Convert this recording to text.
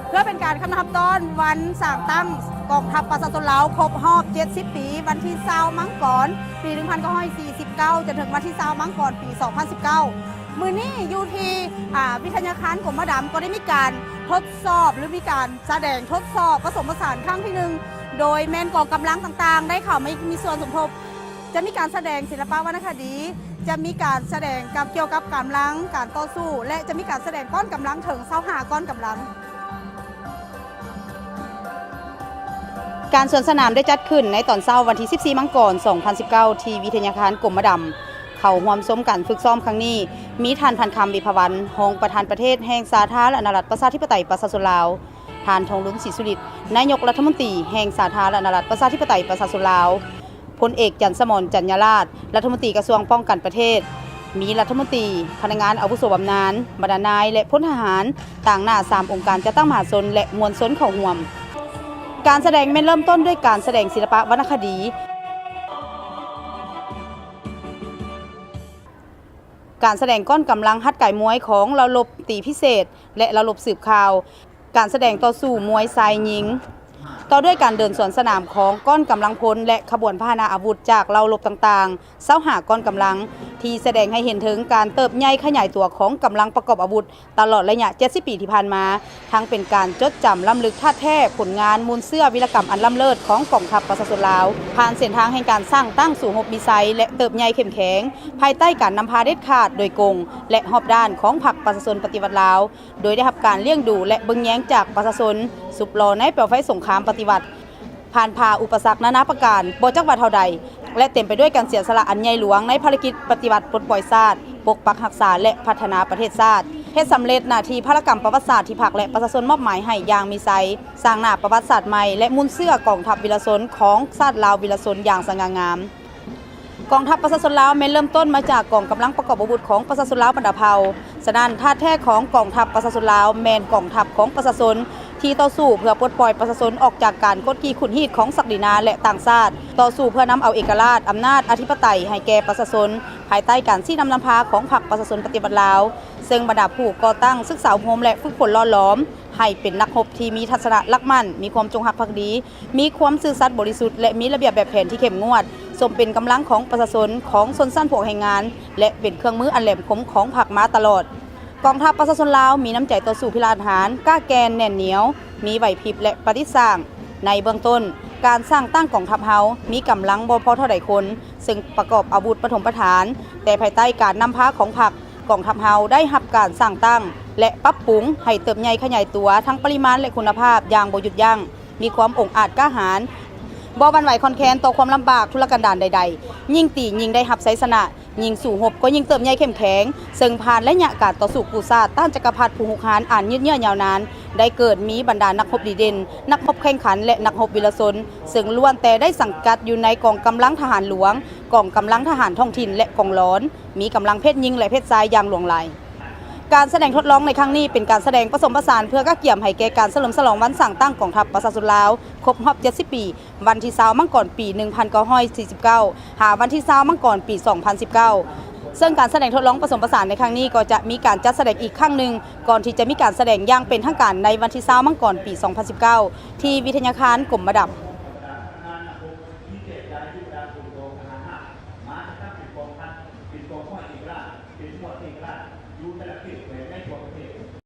ເພື່ອເປັນການຄະນະຮັບຕ້ອນວັນສ້າງຕັ້ງກອງທັບປະຊາຊົນລາວຄົບຮອບເຈັດສິບປີ ວັນທີຊາວມັງກອນ ປີໜຶ່ງພັນເກົ້າຮ້ອຍສີ່ສິບເກົ້າ ຈົນເຖິງວັນທີຊາວມັງກອນ ປີສອງພັນສິບເກົ້າ ມື້ນີ້ຢູ່ທີ່ ອາ ວິທະຍາຄານກົມມະດຳ ກໍໄດ້ມີການທົດສອບ ຫຼື ມີການສະແດງທົດສອບປະສົມປະສານຄັ້ງທີໜຶ່ງ ໂດຍແມ່ນກອງກຳລັງຕ່າງໆ ໄດ້ເຂົ້າມາມີສ່ວນສົມທົບ. ຈະມີການສະແດງສິລະປະວັນນະຄະດີ, ຈະມີການສະແດງກັບ ກ່ຽວກັບກຳລັງການຕໍ່ສູ້ ແລະ ຈະມີການສະແດງກ້ອນກຳລັງເຖິງຊາວຫ້າກ້ອນກຳລັງ. ການສວນສະໜາມໄດ້ຈັດຂຶ້ນໃນຕອນເຊົ້າວັນທີສິບສີ່ມັງກອນ ສອງພັນສິບເກົ້າ ທີ່ວິທະຍາຄານກົມມະດຳ. ເຂົ້າຮ່ວມຊົມການຝຶກຊ້ອມຄັ້ງນີ້ ມີທ່ານ ພັນຄຳ ວິພາວັນ ຮອງປະທານປະເທດແຫ່ງສາທາລະນະລັດ ປະຊາທິປະໄຕ ປະຊາຊົນລາວ, ທ່ານ ທອງລຸນ ສີສຸລິດ ນາຍົກລັດຖະມົນຕີແຫ່ງສາທາລະນະລັດ ປະຊາທິປະໄຕ ປະຊາຊົນລາວ, ພົນເອກ ຈັນສະໝອນ ຈັນຍາລາດ ລັດຖະມົນຕີກະຊວງປ້ອງກັນປະເທດ, ມີລັດຖະມົນຕີ, ພະນັກງານອາວຸໂສບຳນານ, ບັນດານາຍ ແລະ ພົນທະຫານ, ຕາງໜ້າສາມອົງການຈັດຕັ້ງມະຫາຊົນ ແລະ ມວນຊົນເຂົ້າຮ່ວມ. ການສະແດງແມ່ນເລີ່ມຕົ້ນດ້ວຍການສະແດງສິລະປະວັນນະຄະດີ, ການສະແດງກ້ອນກຳລັງຫັດກາຍມວຍຂອງເຫຼົ່າລົບຕີພິເສດ ແລະ ເຫຼົ່າລົບສືບຂ່າວ, ການສະແດງຕໍ່ສູ້ມວຍຊາຍຍິງ, ຕໍ່ດ້ວຍການເດີນສວນສະໜາມຂອງກ້ອນກຳລັງພົນ ແລະ ຂະບວນພາຫະນະອາວຸດຈາກເຫຼົ່າລົບຕ່າງໆ ຊາວຫ້າກ້ອນກຳລັງ ທີ່ສະແດງໃຫ້ເຫັນເຖິງການເຕີບໃຫຍ່ຂະຫຍາຍຕົວຂອງກຳລັງປະກອບອາວຸດຕະຫຼອດໄລຍະເຈັດສິບປີທີ່ຜ່ານມາ, ທັງເປັນການຈົດຈຳລ້ຳລຶກທາດແທ້ຜົນງານມູນເຊື້ອວິລະກຳອັນລ້ຳເລີດຂອງກອງທັບປະຊາຊົນລາວ, ຜ່ານເສັ້ນທາງແຫ່ງການສ້າງຕັ້ງສູ້ຮົບມີໄຊ ແລະ ເຕີບໃຫຍ່ເຂັ້ມແຂງ ພາຍໃຕ້ການນຳພາເດັດຂາດໂດຍກົງ ແລະ ຮອບດ້ານຂອງພັກປະຊາຊົນປະຕິວັດລາວ. ໂດຍໄດ້ຮັບການລ້ຽງດູ ແລະ ເບິ່ງແຍງຈາກປະຊາຊົນ, ສຸບຫຼໍ່ໃນເປວໄຟສົງຄາມປະຕິວັດ, ຜ່ານຜ່າອຸປະສັກນານາປະການບໍ່ຈັກວ່າເທົ່າໃດ ແລະ ເຕັມໄປດ້ວຍການເສຍສະຫຼະອັນໃຫຍ່ຫຼວງໃນພາລະກິດປະຕິວັດປົດປ່ອຍຊາດ, ປົກປັກຮັກສາ ແລະ ພັດທະນາປະເທດຊາດ, ເຮັດສຳເລັດໜ້າທີ່ພາລະກຳປະຫວັດສາດທີ່ພັກ ແລະ ປະຊາຊົນມອບໝາຍໃຫ້ຢ່າງມີໄຊ, ສ້າງໜ້າປະຫວັດສາດໃໝ່ ແລະ ມູນເຊື້ອກອງທັບວິລະຊົນຂອງຊາດລາວວິລະຊົນຢ່າງສະຫງ່າງາມ. ກອງທັບປະຊາຊົນລາວແມ່ນເລີ່ມຕົ້ນມາຈາກກອງກຳລັງປະກອບອາວຸດຂອງປະຊາຊົນລາວບັນດາເຜົ່າ. ສະນັ້ນ, ທາດແທ້ຂອງກອງທັບປະຊາຊົນລາວແມ່ນກອງທັບຂອງປະຊາຊົນທີ່ຕໍ່ສູ້ເພື່ອປົດປ່ອຍປະຊາຊົນອອກຈາກການກົດຂີ່ຂູດຮີດຂອງສັກດິນາ ແລະ ຕ່າງຊາດ, ຕໍ່ສູ້ເພື່ອນຳເອົາເອກະລາດ, ອຳນາດ, ອະທິປະໄຕໃຫ້ແກ່ປະຊາຊົນ ພາຍໃຕ້ການຊີ້ນຳນຳພາຂອງພັກປະຊາຊົນປະຕິວັດລາວ, ເຊິ່ງບັນດາຜູ້ກໍ່ຕັ້ງ, ສຶກສາອົບຮົມ ແລະ ຝຶກຝົນຫຼໍ່ຫຼອມ ໃຫ້ເປັນນັກຮົບທີ່ມີທັດສະນະຫຼັກໝັ້ນ, ມີຄວາມຈົງຮັກພັກດີ, ມີຄວາມຊື່ສັດບໍລິສຸດ ແລະ ມີລະບຽບແບບແຜນທີ່ເຂັ້ມງວດ, ສົມເປັນກຳລັງຂອງປະຊາຊົນ, ຂອງຊົນຊັ້ນພວກແຮງງານ ແລະ ເປັນເຄື່ອງມືອັນແຫຼມຄົມຂອງພັກມາຕະຫຼອດ. ກອງທັບປະຊາຊົນລາວມີນ້ຳໃຈຕໍ່ສູ້ພິລະອາດຫານ, ກ້າແກ່ນ, ແໜ້ນໜຽວ, ມີໄຫວພິບ ແລະ ປະດິດສ້າງ. ໃນເບື້ອງຕົ້ນ, ການສ້າງຕັ້ງກອງທັບເຮົາມີກຳລັງບໍ່ພໍເທົ່າໃດຄົນ, ເຊິ່ງປະກອບອາວຸດປະຖົມປະຖານ, ແຕ່ພາຍໃຕ້ການນຳພາຂອງພັກ, ກອງທັບເຮົາໄດ້ຮັບການສ້າງຕັ້ງ ແລະ ປັບປຸງໃຫ້ເຕີບໃຫຍ່ຂະຫຍາຍຕົວທັງປະລິມານ ແລະ ຄຸນນະພາບຢ່າງບໍ່ຢຸດຢັ້ງ, ມີຄວາມອົງອາດກ້າຫານ, ບໍ່ຫວັ່ນໄຫວຄອນແຄນຕໍ່ຄວາມລຳບາກທຸລະກັນດານໃດໆ, ຍິ່ງຕີຍິ່ງໄດ້ຮັບໄຊຊະນະ, ຍິ່ງສູ້ຮົບກໍຍິ່ງເຕີບໃຫຍ່ເຂັ້ມແຂງ, ເຊິ່ງຜ່ານໄລຍະການຕໍ່ສູ້ກູ້ຊາດຕ້ານຈັກກະພັດຜູ້ຮຸກຮານອັນຍືດເຍື້ອຍາວນານ, ໄດ້ເກີດມີບັນດານັກຮົບດີເດັ່ນ, ນັກຮົບແຂ່ງຂັນ ແລະ ນັກຮົບວິລະຊົນ, ເຊິ່ງລ້ວນແຕ່ໄດ້ສັງກັດຢູ່ໃນກອງກຳລັງທະຫານຫຼວງ, ກອງກຳລັງທະຫານທ້ອງຖິ່ນ ແລະ ກອງຫຼອນ. ມີກຳລັງເພດຍິງ ແລະ ເພດຊາຍຢ່າງຫຼວງຫຼາຍ. ການສະແດງທົດລອງໃນຄັ້ງນີ້ເປັນການສະແດງປະສົມປະສານເພື່ອກະກຽມໃຫ້ແກ່ການສະເຫຼີມສະຫຼອງວັນສ້າງຕັ້ງກອງທັບປະຊາຊົນລາວຄົບຮອບເຈັດສິບປີ, ວັນທີຊາວມັງກອນ ປີໜຶ່ງພັນເກົ້າຮ້ອຍສີ່ສິບເກົ້າ ຫາວັນທີຊາວມັງກອນ ປີສອງພັນສິບເກົ້າ ເຊິ່ງການສະແດງທົດລອງປະສົມປະສານໃນຄັ້ງນີ້ກໍຈະມີການຈັດສະແດງອີກຄັ້ງໜຶ່ງ ກ່ອນທີ່ຈະມີການສະແດງຢ່າງເປັນທາງການໃນວັນທີຊາວມັງກອນ ປີສອງພັນສິບເກົ້າ ທີ່ວິທະຍາຄານກົມມະດຳ.